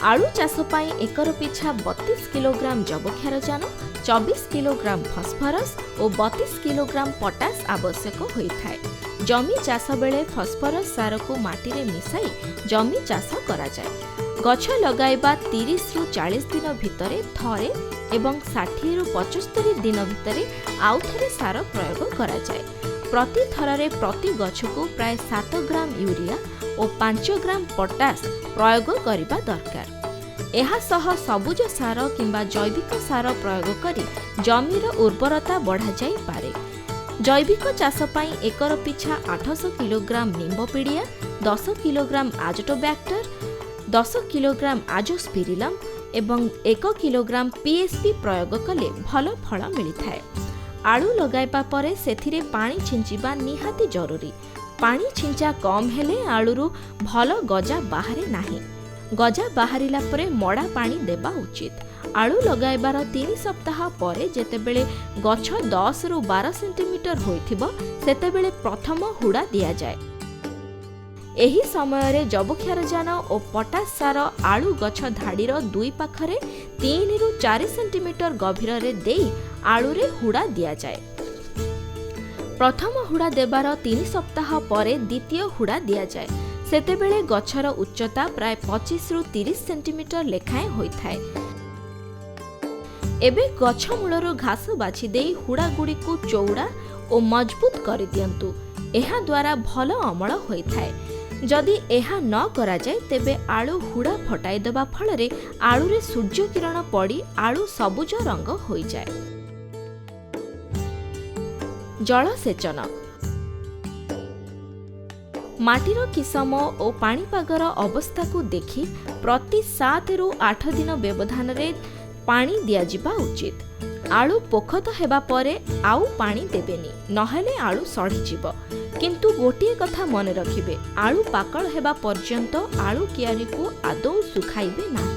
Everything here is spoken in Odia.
ଆଳୁ ଚାଷ ପାଇଁ ଏକର ପିଛା 32 କିଲୋଗ୍ରାମ ଯବକ୍ଷାରଜାନ, 24 କିଲୋଗ୍ରାମ ଫସ୍ଫରସ୍ ଓ 32 କିଲୋଗ୍ରାମ ପଟାସ ଆବଶ୍ୟକ ହୋଇଥାଏ। ଜମି ଚାଷ ବେଳେ ଫସ୍ଫରସ୍ ସାରକୁ ମାଟିରେ ମିଶାଇ ଜମି ଚାଷ କରାଯାଏ। ଗଛ ଲଗାଇବା 30ରୁ 40 ଦିନ ଭିତରେ ଥରେ ଏବଂ 60ରୁ 75 ଦିନ ଭିତରେ ଆଉ ଥରେ ସାର ପ୍ରୟୋଗ କରାଯାଏ। ପ୍ରତି ଥରରେ ପ୍ରତି ଗଛକୁ ପ୍ରାୟ 7 ଗ୍ରାମ ୟୁରିଆ ଓ 5 ଗ୍ରାମ ପଟାସ ପ୍ରୟୋଗ କରିବା ଦରକାର। ଏହା ସହ ସବୁଜ ସାର କିମ୍ବା ଜୈବିକ ସାର ପ୍ରୟୋଗ କରି ଜମିର ଉର୍ବରତା ବଢ଼ାଯାଇପାରେ। ଜୈବିକ ଚାଷ ପାଇଁ ଏକର ପିଛା 800 କିଲୋଗ୍ରାମ ନିମ୍ବ ପିଡ଼ିଆ, 10 କିଲୋଗ୍ରାମ ଆଜୋଟୋବ୍ୟାକ୍ଟର, 10 କିଲୋଗ୍ରାମ ଆଜୋସ୍ପିରିଲମ୍ ଏବଂ 1 କିଲୋଗ୍ରାମ ପିଏସ୍ପି ପ୍ରୟୋଗ କଲେ ଭଲ ଫଳ ମିଳିଥାଏ। ଆଳୁ ଲଗାଇବା ପରେ ସେଥିରେ ପାଣି ଛିଞ୍ଚିବା ନିହାତି ଜରୁରୀ। ପାଣି ଛିଞ୍ଚା କମ୍ ହେଲେ ଆଳୁରୁ ଭଲ ଗଜା ବାହାରେ ନାହିଁ। ଗଜା ବାହାରିଲା ପରେ ମଡ଼ା ପାଣି ଦେବା ଉଚିତ। ଆଳୁ ଲଗାଇବାର 3 ସପ୍ତାହ ପରେ ଯେତେବେଳେ ଗଛ 10ରୁ 12 ସେଣ୍ଟିମିଟର ହୋଇଥିବ, ସେତେବେଳେ ପ୍ରଥମ ହୁଡ଼ା ଦିଆଯାଏ। ଏହି ସମୟରେ ଯବକ୍ଷାରଜାନ ଓ ପଟାସ ସାର ଆଳୁ ଗଛ ଧାଡ଼ିର ଦୁଇ ପାଖରେ 3ରୁ 4 ସେଣ୍ଟିମିଟର ଗଭୀରରେ ଦେଇ ଆଳୁରେ ହୁଡ଼ା ଦିଆଯାଏ। ପ୍ରଥମ ହୁଡ଼ା ଦେବାର 3 ସପ୍ତାହ ପରେ ଦ୍ୱିତୀୟ ହୁଡ଼ା ଦିଆଯାଏ। ସେତେବେଳେ ଗଛର ଉଚ୍ଚତା ପ୍ରାୟ 25ରୁ 30 ସେଣ୍ଟିମିଟର ଲେଖାଏଁ ହୋଇଥାଏ। ଏବେ ଗଛ ମୂଳରୁ ଘାସ ବାଛି ଦେଇ ହୁଡ଼ାଗୁଡ଼ିକୁ ଚଉଡ଼ା ଓ ମଜବୁତ କରିଦିଅନ୍ତୁ। ଏହାଦ୍ୱାରା ଭଲ ଅମଳ ହୋଇଥାଏ। ଯଦି ଏହା ନ କରାଯାଏ, ତେବେ ଆଳୁ ହୁଡ଼ା ଫଟାଇ ଦେବା ଫଳରେ ଆଳୁରେ ସୂର୍ଯ୍ୟକିରଣ ପଡ଼ି ଆଳୁ ସବୁଜ ରଙ୍ଗ ହୋଇଯାଏ। ଜଳସେଚନ ମାଟିର କିସମ ଓ ପାଣିପାଗର ଅବସ୍ଥାକୁ ଦେଖି ପ୍ରତି 7ରୁ 8 ଦିନ ବ୍ୟବଧାନରେ ପାଣି ଦିଆଯିବା ଉଚିତ। ଆଳୁ ପୋଖତ ହେବା ପରେ ଆଉ ପାଣି ଦେବେନି, ନହେଲେ ଆଳୁ ସଢ଼ିଯିବ। କିନ୍ତୁ ଗୋଟିଏ କଥା ମନେ ରଖିବେ, ଆଳୁ ପାକଳ ହେବା ପର୍ଯ୍ୟନ୍ତ ଆଳୁ କିଆରିକୁ ଆଦୌ ଶୁଖାଇବେ ନାହିଁ।